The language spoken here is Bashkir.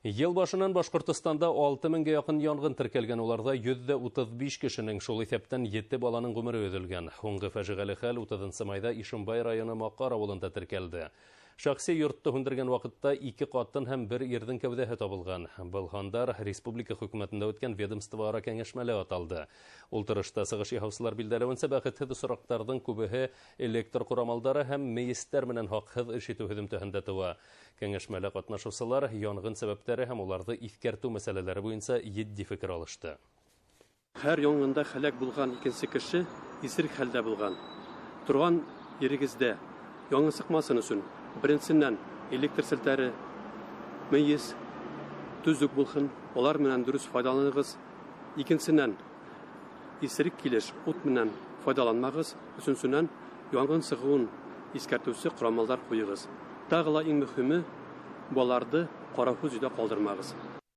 Йыл башынан Башҡортостанда 6000-гә яҡын янғын теркәлгән, уларҙа 135 кешенең, шул иҫәптән 7 баланың ғүмере өҙөлгән. Һуңғы фажиғәле хәл 30 майҙа Ишембай районы Маҡар ауылында теркәлде. Шәхси йортто һүндергән ваҡытта 2 ҡатын һәм 1 ирҙең кәүҙәһе табылған. Был һандар республика хөкүмәтендә үткән ведомство-ара кәңәшмәлә аталды. Ултырышта сығыш яһаусылар билдәләүенсә, бәхетһеҙ осраҡтарҙың күбеһе электр ҡорамалдары һәм мейестәр менән хаҡһыҙ эш итеү һөҙөмтәһендә тыуа. Кәңәшмәлә ҡатнашыусылар янғын сәбәптәре һәм уларҙы иҫкәртеү мәсьәләләре буйынса етди фекер алышты. Һәр янғында һәләк булған икенсе кеше иҫерек хәлдә булған. Торған ерегеҙҙә яңы сыҡмасын өсөн беренсенән электр селтәре, мейес төҙөк булһын, улар менән дөрөҫ файҙаланығыҙ. Икенсенән, иҫерек килеш ут менән файҙаланмағыҙ. Өсөнсөнән, янғын сығыуын иҫкәртеүсе ҡорамалдар ҡуйығыҙ. Тағы ла иң мөһиме, балаларҙы ҡарауһыҙ өйҙә ҡалдырмағыҙ.